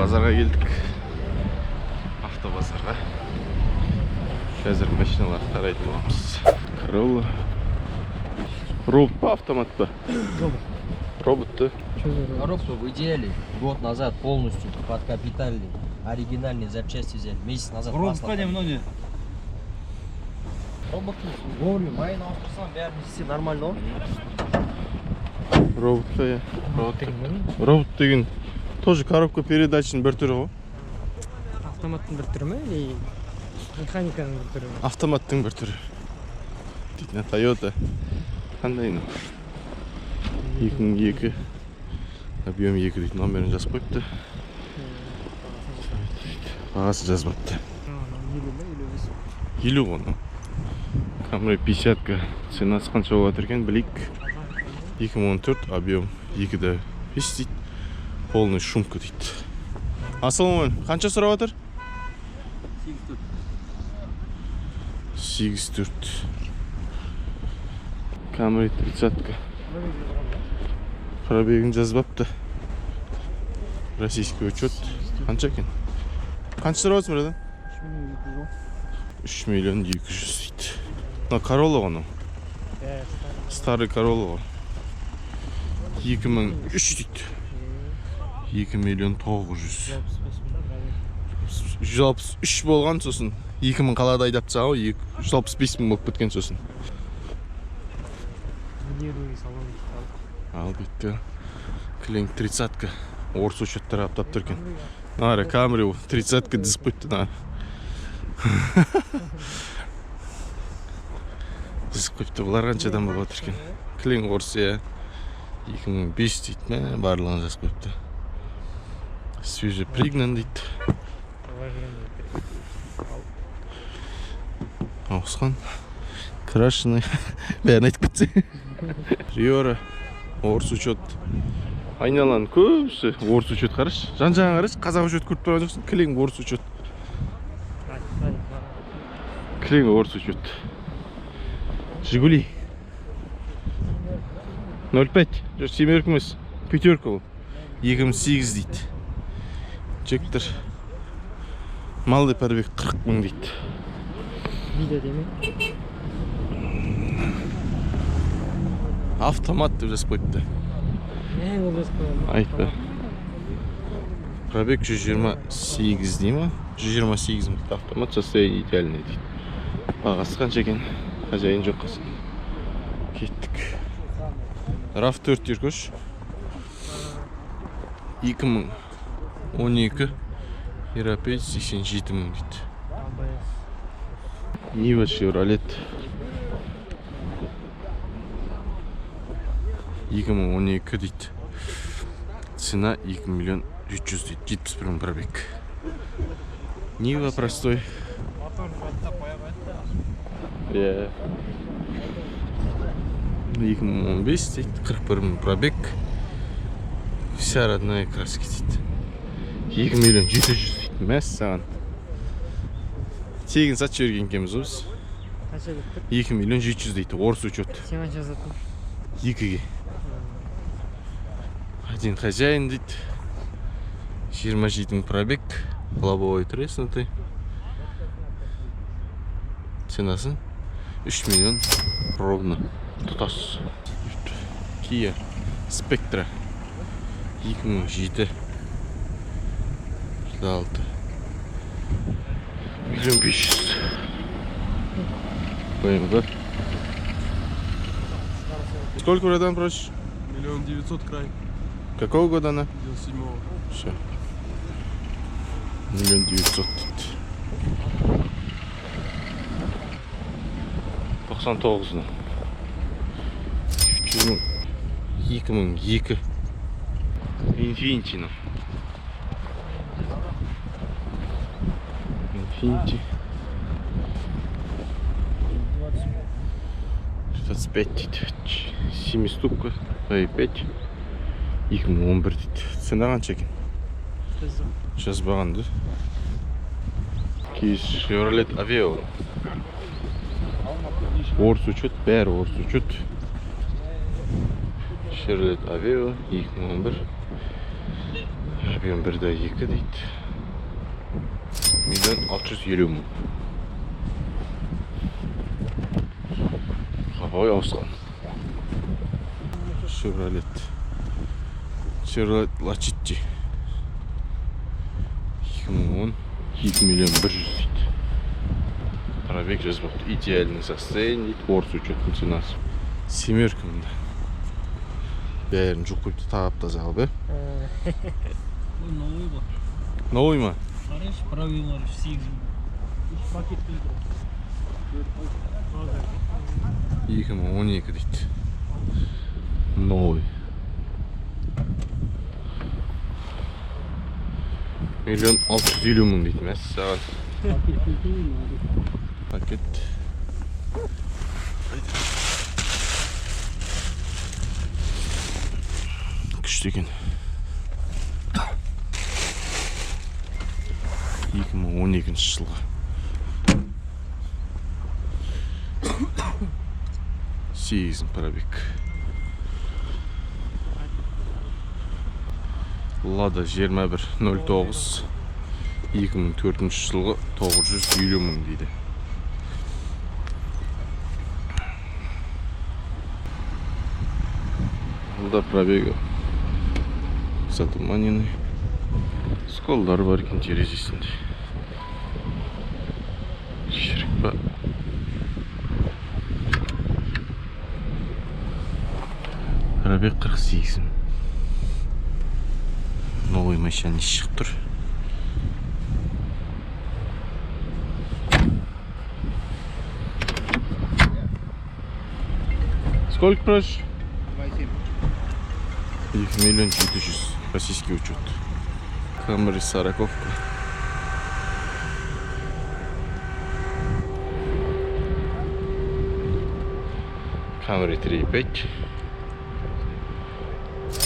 Базарға келдік. Автобазарға. Қазір машиналарды қарайтын боламыз. Corolla. Робот па, автомат па? Робот. Робот, да? Коробку в идеале год назад полностью под капитальный, оригинальные запчасти взяли. Месяц назад масло. Многие. Робот вовремя майын ауыстырсаң, бәрін істесе нормально ғой. Робот та, иә. Робот. Робот деген тоже коробка передачының бір түрі ғой. Автоматтың бір түрі ме или механиканың бір түрі ме? Автоматтың бір түрі. Дейтін Toyota. Қандай мынау? 2002. Объем 2 дейді. Номерін жазып қойыпты. Бағасы жазбапты. 50 ме, 55? 50 ғой мынау. Camry 50-ка. Ценасы қанша болып жатыр екен білейік. 2014, объем 2,5 дейді. Полный шумка дейді. Ассалаумағалейкум. Қанша сұрап жатыр? 8,4. Camry 30-ка. Пробегін жазбапты. Российский учет. Қанша екен? Қанша сұрап жатырсың, братан? 3 миллион 200 дейді. Мына Corolla ғой мынау. Старый Corolla ғой. 2003 дейді. 2 миллион 900. 163 болған, сосын 2000 қалада айдап тастаған ғой, 165 мың болып кеткен сосын. Винировый салон дейді. Ал бітті. Кілең 30-ка. Орыс учеттар аптап тұр екен. Ара, Camry 30-ка дізіп қойыпты мына. Дізіп қойыпты. Бұлар қаншадан болып жатыр екен? Кілең орыс, иә. 2005 дейді, мә, барлығын жазып қойыпты. Свежепригнан дейді. Ауысқан. Крашеный. Бәрін айтып кетсе. Приора. Орыс учет. Айналаның көбісі орыс учет, қарашы. Жан жағын қарашы, қазақ учет көріп тұрған жоқсың. Кілең орыс учет. Кілең орыс учет. Жигули. 0,5. Жоқ, семерка емес. Пятерка ол. 2008 дейді. Жектір. Малый пробег 40 мың дейді. Видео деме? Автомат деп жазып қойыпты. Не, ол жазып қойған. Айтпа. Пробег 128 дей ма? 128 мың. Автомат, состояние идеальный дейді. Бағасы қанша екен? Хозяин жоқ қазір. Кеттік. RAV 4 жүргіш. 2012, Европеец, 87 мың дейді. Нива Chevrolet 2012 дейді. Цена 2 миллион 700 дейді. 71 мың пробег. Нива простой. Иә. 2015 дейді. 41 мың пробег. Вся родная краска дейді. 2 миллион 700 дейді. Мәссаған. Тегін сатып жіберген екенбіз ғой біз. Қанша деп тұр? 2 миллион 700 дейді. Орыс учет. Сен қанша саттың? 2-ге. Один хозяин дейді. 27 мың пробег. Лобовой треснутый. Ценасын 3 миллион ровно. Тұтас. Kia Spectra 2007. 6. Миллион 500. BMW. Сколько, братан, просишь? 1 900 000 край. Какого года она? 97-го. Все. 1 900 000 дейді. 99-ны. 300 мың. 2002. Infiniti мынау. Infiniti. 25 дейді. Семиступка. 5. 2011 дейді. Цена қанша екен? Жазбаған да. Кейс Chevrolet Aveo. Орыс учет, бәрі орыс учет. Chevrolet Aveo 2011. Объем 1,2 дейді. 1 650 000. Лобовой ауысқан. Chevrolet. Chevrolet Lacetti. 2010, 2 миллион 100 дейді. Пробег жазбапты. Идеальный состояние дейді. Орыс учеттің ценасы. Семерка мында. Бәрін жуып қойыпты, тап таза қылып, иә? Ой, новый ғой. Новый ма? Қарашы, пробеглары 8 мың. Үш пакетпен тұр. 2012 дейді. Новый. 1 650 000 дейді, мәссаған. Пакетпен тұр ғой. Пакет. Күшті екен. 2012 жылғы. 8 мың пробег. Лада 2109, 2004 жылғы, 950 мың дейді. Бұл да пробегі затуманенный. Сколдар бар екен терезесінде. Шірік па? Пробег 48 мың. Новый машина шығып тұр. Сколько просишь? 2,7. 2 миллион 700, российский учет. Камри сороковка. Камри 3,5.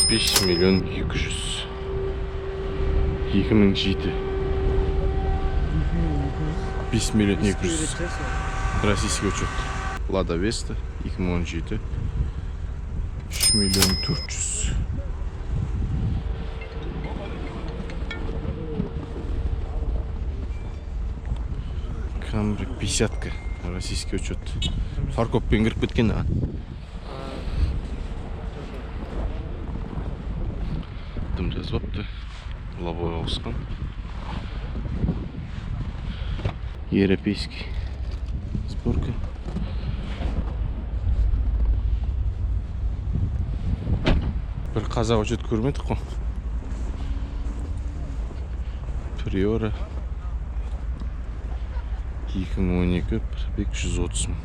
5 миллион 200. 2007. 5 миллион 200. Российский учет. Лада Веста 2017. 3 миллион 400. Камри 50, российский учет. Фаркоппен кіріп кеткен а. Дым жазбапты. Лобовой ауысқан. Европейский сборка. Бір қазақ учет көрмедік қой. Приора 2012, пробег 130 мың.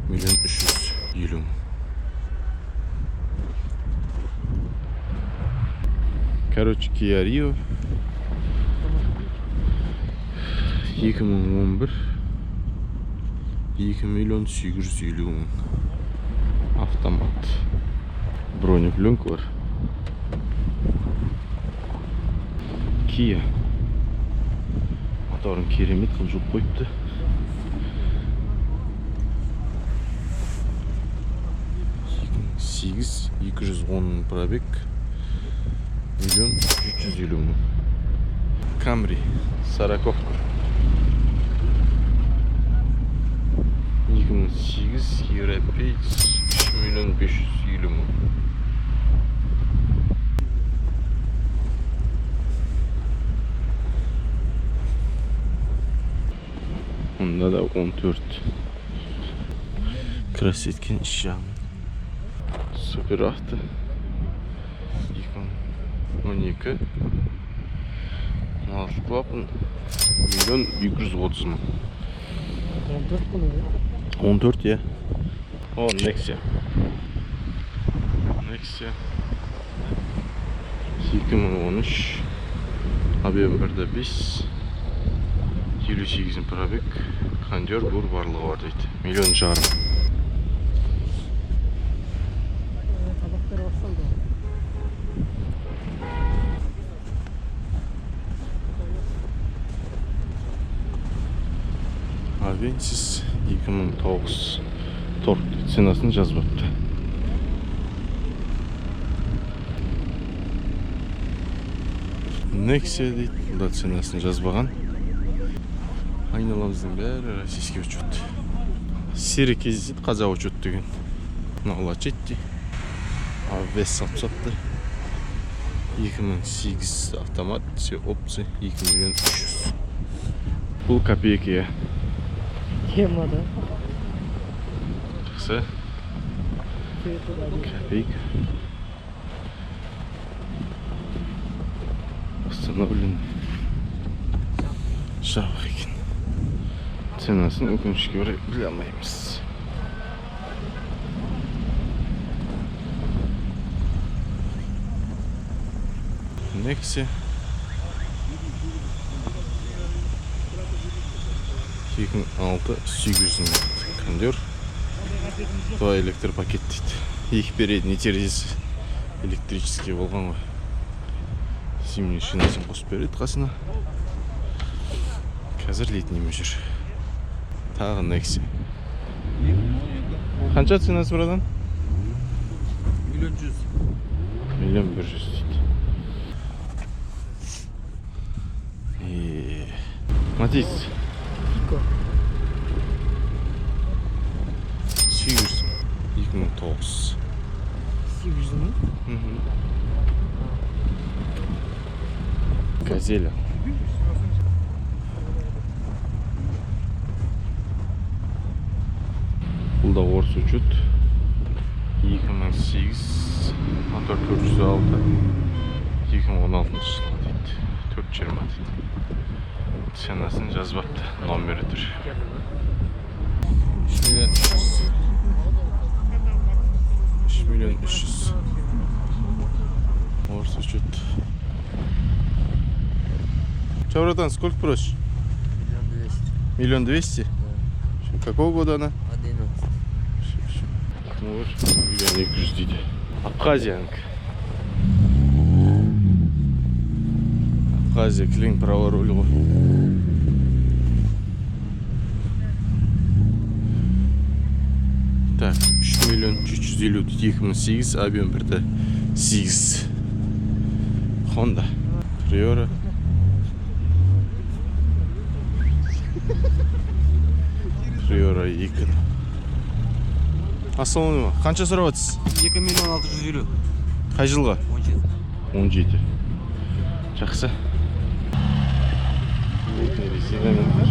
1 350 000. Короче, Kia Rio 2011, 2 миллион 850 мың. Автомат. Бронепленка бар. Kia. Моторын керемет қылып жуып қойыпты. 2008, 210 мың пробег. 1 750 000. Камри сороковка. 2008, европеец, 3 миллион 550 мың. Онда да 14. Крас еткен іш жағын. Супер авто. 2012. 16 клапан. 1 230 000. 14 құны ғой. 14, иә. О, Nexia. Nexia. 2013. Объем 1,5. 58 мың пробег. Кондер, бур барлығы бар дейді. 1,5 миллион. Табақтар басталды ғой. Avensis 2009 торг дейді. Ценасын жазбапты. Nexia дейді. Бұл да ценасын жазбаған. Айналамыздың бәрі российский учет. Сирек кездеседі қазақ учет деген. Мынау Лачетти. А5 салып сатты. 2008 автомат, все опции, 2 миллион 300. Бұл копейка. Тема, да? Жақсы. Копейка. Установлен. Жабық екен. Ценасын өкінішке орай біле алмаймыз. Nexia. 2006 800 мың. Кондер. Два электропакет дейді. Екі передний терезесі электрический болған ғой. Зимний шинасын қосып береді қасына. Қазір летниймен жүр. Тағы Nexia. Қанша ценасы, братан? 1 100 000. 1 100 000 дейді. Матиз. Пико. 800 мың. 2009. 800 мың. Газеля. Бұл да орыс учет. 2008, мотор 406, 2016 жылғы дейді. 420 дейді. Ценасын жазбапты, номері тұр. 3 миллион 300. 3 миллион 300. Орыс учет. Чё, братан, сколько просишь? 1 200 000. 1 200 000? Да. Какого года она? 11. 1 200 000 дейді. Абхазиянікі. Абхазия кілең право руль ғой. Так, 3 750 000 дейді. 2008, объем 1,8. Honda. Priora. Приора 2. Ассалаумағалейкум. Қанша сұрап жатсыз? 2 650 000. Қай жылғы? 17. 17. Жақсы. Летний резинамен тұр.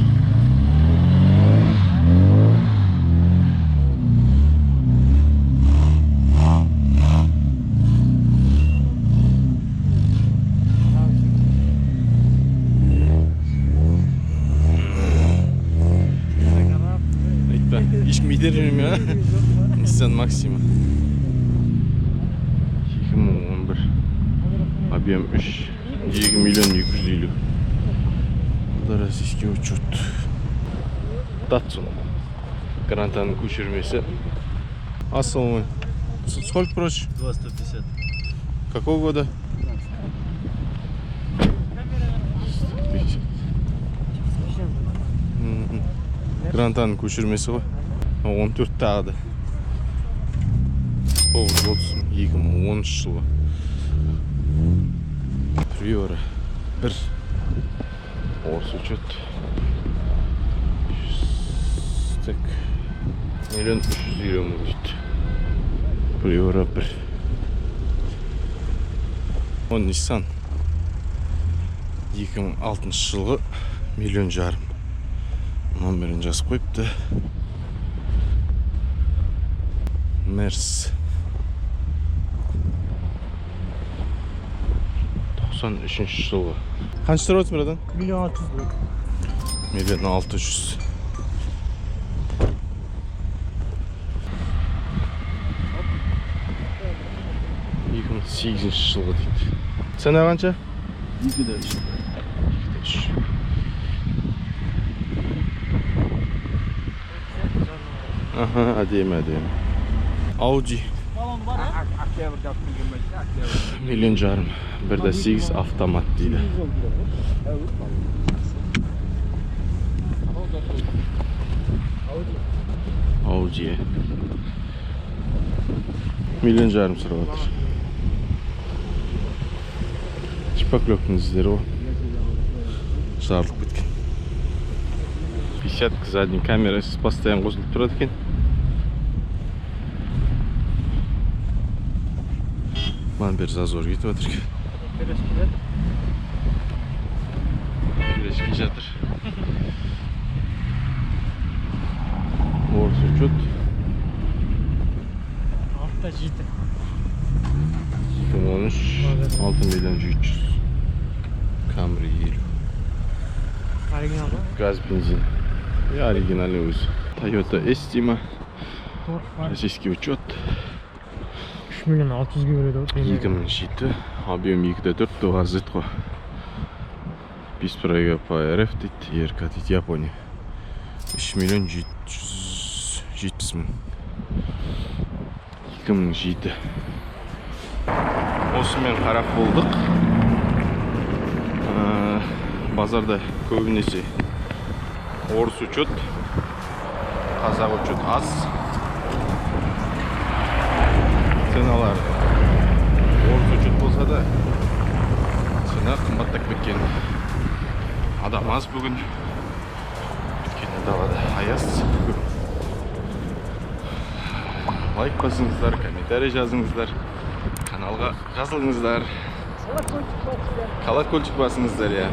Айтпа, ешкім итермей ме? Nissan Maxima. 2011. Объем 3. 2 250 000. Бұл да российский учет. Datsun. Грантаның көшірмесі. Ассалаумағалейкум. Сколько просишь? 2 150. Какого года? 150. Грантаның көшірмесі ғой. 14 тағы да. 930 2010 жылы. Приора 1. Орыс учет. Так. 1 350 000 дейді. Приора 1. Он Nissan. 2006 жылғы 1,5 миллион. Номерін жазып қойыпты. Мерс. 93 жылғы. Қанша сұрап отырсың, братан? 1 600 000. 1 600 000. 2008 жылғы дейді. Цена қанша? 2,3. 2,3. Аха, әдемі, әдемі. Audi. 1,5 миллион. 1,8 автомат дейді. Audi. 1,5 миллион сұрап отыр. Шпаклевкінің іздері ғой, жарылып кеткен. 50, задний камерасы постоянно қосылып тұрады екен. Мына бері зазор кетіп жатыр екен. Келесі келеді. Келесі келе жатыр. Орыс учет. 6,7. 2013, 6 миллион 700. Камри 50. Оригинал ба? Газ, бензин. И оригинальный өзі. Toyota Estima. Торг бар. Российский учет. 3 миллион 600-ге береді ғой. 2007, объем 2,4, 2Z қой. Без пробега по РФ дейді, РК дейді, Япония. 3 миллион 770 мың. 2007. Осымен қарап болдық. Базарда көбінесе орыс учет, қазақ учет аз. Ценалар орыс учет болса да, цена қымбаттап кеткен. Адам аз бүгін. Өйткені далада аяз көп. Лайк басыңыздар, комментарий жазыңыздар, каналға жазылыңыздар. Колокольчик басыңыздар, иә.